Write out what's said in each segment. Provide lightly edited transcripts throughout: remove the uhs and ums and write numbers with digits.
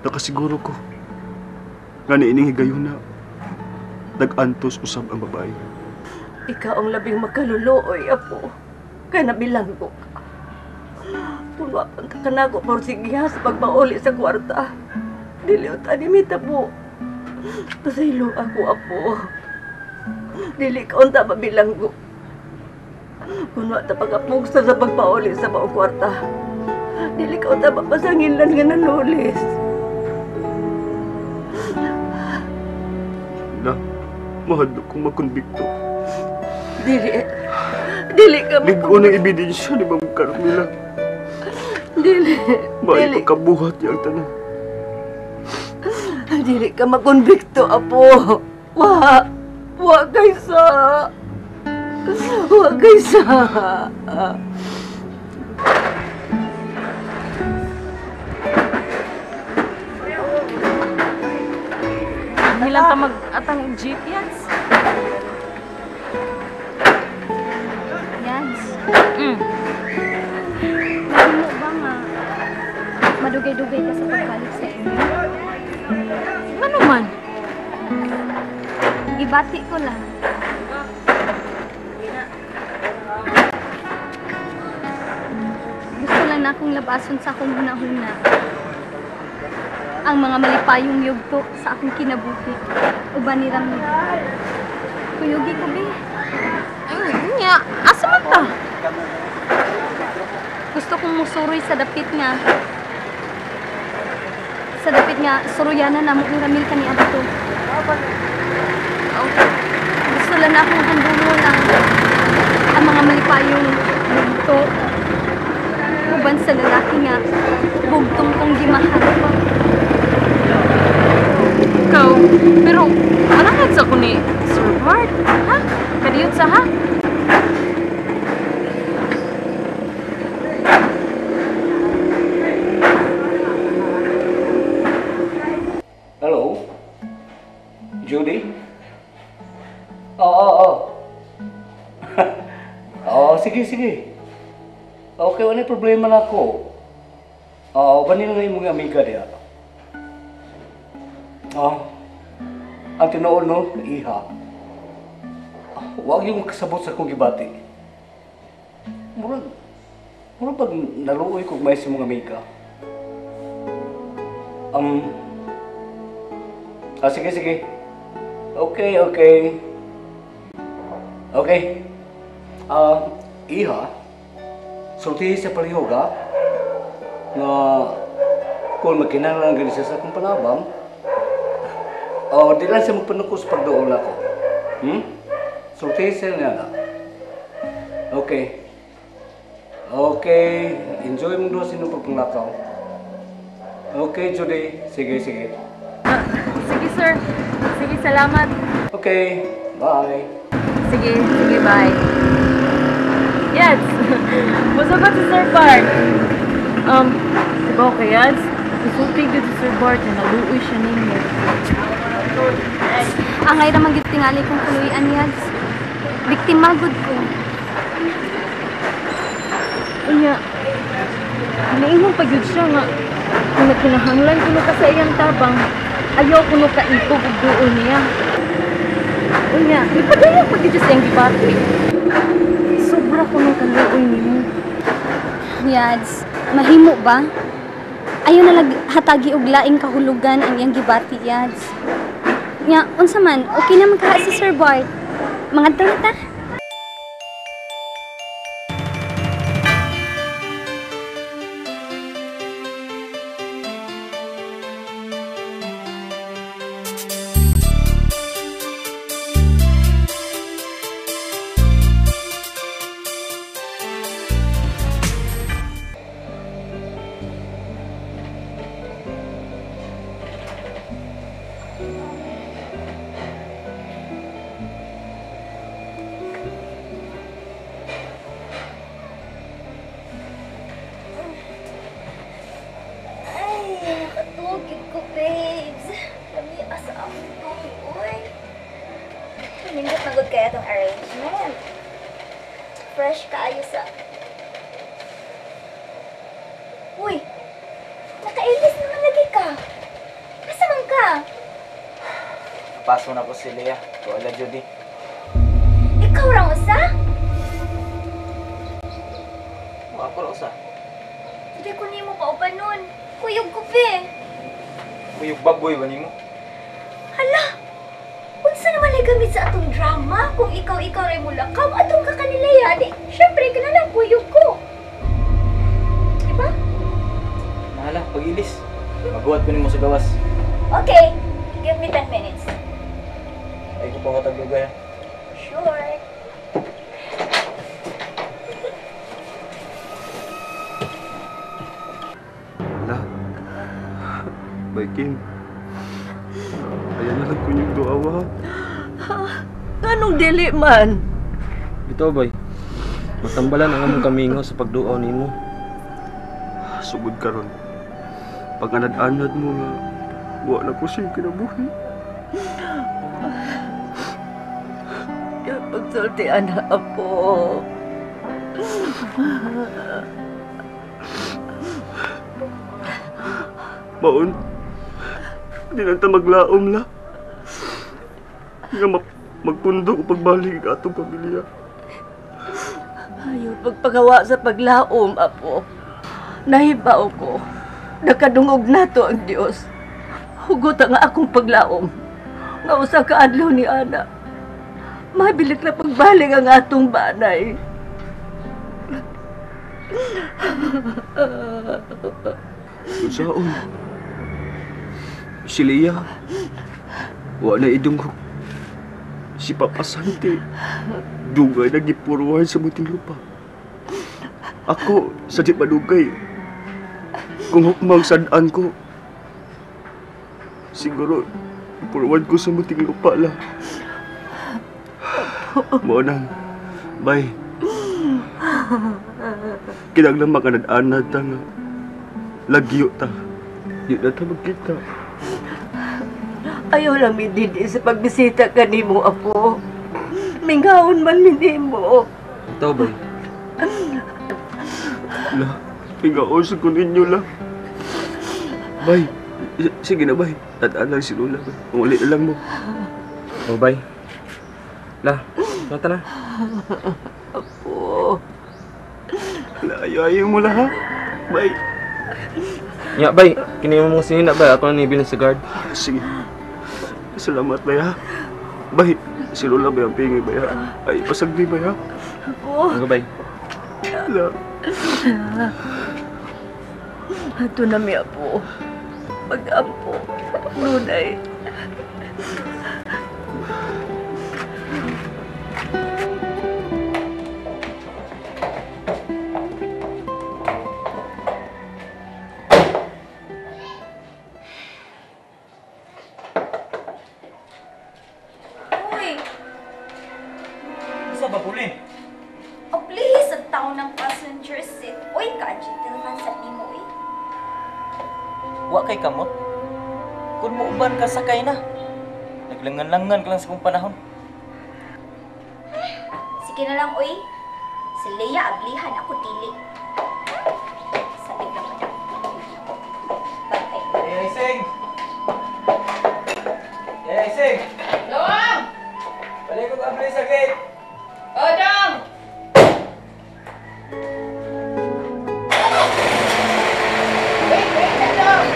Nakasiguro ko nga niining higayuna nag-antos usab ang babae. Ikaw ang labing makaluluoy, apo. Kaya nabilanggo ka. Kung wapang kakanago porsigihas pagpauli sa kwarta. Dili unta ni mitabo. Pasaylo ako, apo. Dili ka unta mabilanggo. Kung wa ta pagapugsa sa pagpauli sa maong kwarta. Dili ka unta mapasangilan nga nanulis. Na, mahadlok kong makonbikto. Dili. Dili ka Ligo ng ebidensya ni Ma'am Carmela. Dili. May pagkabuhat niya ang tanan. Dili ka makonbikto, apo. Wa. Wa kaysa. Wa kaysa. Hilang ta mag-atang jeep, Yans. Yans. Mahimo ba nga madugay-dugay ka sa pagbalik sa inyo? Ano man? Ibati ko lang. Gusto lang na akong labason sa akong hunahuna. Ang mga malipayong yugto sa akong kinabuhi. Uban ni Ramil. Kuyugi ko, be. Ay, nya. Asa man ta? Gusto kong musuroy sa dapit nga. Sa dapit nga, suruyanan na mo ni Ramil kani adto. Gusto lang na akong handumon ang mga malipayong yugto. Uban sa lalaki nga, bugtong kong gimahal. Ikaw, pero alangan sa ko ni Sir Bart, ha? Kadiyot sa ha? Hello? Judy? Oo, oo. Oo, sige, sige. Okay, wala problema na ako. Oo, ba nila na yung mga amiga niya? Oo. Ang tinuod, no, iha. Huwag yung makasabot sa akong gibati. Murag pag naluoy kong may sa mga amiga. Sige, sige. Okay, okay. Okay. Iha, sultihi sa palihog, ha? Nga, kung magkinahanglan gani siya sa akong panabang, oh, di lang siya magpanukos sa pagduol ako. Sultihi siya niya na. Okay. Okay. Enjoy mong doon sa pagpanglakaw. Okay, Judy. Sige, sige. Sige, sir. Sige, salamat. Okay. Bye. Sige, sige, bye. Yes! Musugot si Sir Bart. Diba okay, Yads? Isulti gyud si Sir Bart na naluoy siya ninyo. Angay ra man gyud tingali kong kuluyan, Yads. Biktima gud ko. Unya, naingon pa gyud siya nga kung nagkinahanglan kuno ka sa iyang tabang, ayaw kuno ka ikog og duol niya. Unya, mipadayon pa gyud siya sa iyang gibati. Sobra kuno kaluoy nimo. Yads, mahimo ba? Ayaw na hatagi og laing kahulugan ang iyang gibati, Yads. Nya, unsa man, okay naman kaha si Sir Bart. Mangadto na ta. Fresh kaayo sa... Uy! Nakailis naman lagi ka! Atraso na ko si Leah. Wala Judy. Ikaw rang usa? Ako ra usa. Hindi ko nimo kauban nun. Kuyog ko be. Kuyog baboy ba nimo? Hala! Unsa naman ay gamit sa atong drama? Kung ikaw-ikaw ray mulakaw, atong ka kanilaya, di, syempre, kinahanglan kuyog ko. Diba? Nahala, pag-ilis. Maguhat ko nimo sa gawas. Okay, give me 10 minutes. Ay ko pa kataglugay. Sure. La. Bay Kim. Ayan na lang ko niyong duawa. Anong dili man? Bitaw bay. Matambalan ang among kamingaw sa pagduaw nimo. Sugod karon. Pag anad-anad mo nga, wa na ko siyang kinabuhi. Yung pagsulti, anak, apo. Maon, di na ta maglaom la. Nga magpundok o pagbalik ang atong pamilya. Ayaw pagpagawa sa paglaom, apo. Nahibaw ko. Nakadungog na to ang Diyos. Hugot ang akong paglaom. Nga usa ka adlaw ni Ana. Mabilik na pagbalik ang atong banay. Unsaon? Si Leah, wa na idungog. Si Papa Santi, dugay na gipuruhan sa Muntinlupa. Ako, sa di madugay, kung hukmang sad-an ko, siguro, ipuruan ko sa Muntinlupa la. Mao nang, bay. Kinahanglan makanad-anad ta nga. Lagyo ta. Di na ta magkita. Ayaw lang mi didi sa pagbisita kanimo, apo. Mingawon man mi nimo. Bitaw bay. La, mingaon sa ko ninyo la. Bay, sige na bay. Tadaan lang si Lola. Bay. Uli na lang mo. Oh bay. La, nata na. Apo. La, ayaw mo la ha. Bay. Ya bay, kini mo mong sinina bay. Ako na nibilin sa guard. Sige. Salamat bay ha. Bay, si Lola bay ang pingi bay ha. Ay, pasagdi bay ha. Apo. Ano bay? La. Ato na mi, apo. Pag-ampo. Lunay. Uy! Unsa ba pulin? Oh, please, ang tao ng passenger seat. Uy, ka-gentleman sa nimo, uy. Wa kay kamot. Kung muuban ka, sakay na. Naglangan-langan ka lang sa kong panahon. Sige na lang, uy. Si Leah, ablihan ako dili. Sabi naman ako. Bye. Hey, Sing! Hey, Sing! Dong! Balik ko abli sa gate! Oh, Dong! Wait, wait na, Dong!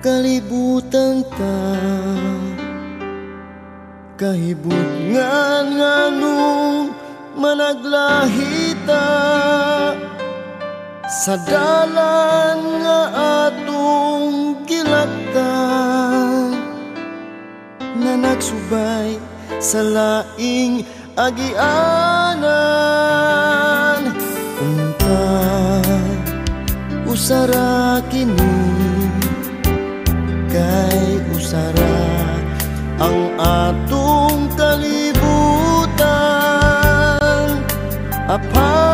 Kalibutan ta Kahibutngan nganong managlahita sa dalan nga atong gilaktan, na nagsubay sa laing agianan. Unta usara kini, kay usara ang atong kalibutan. Apan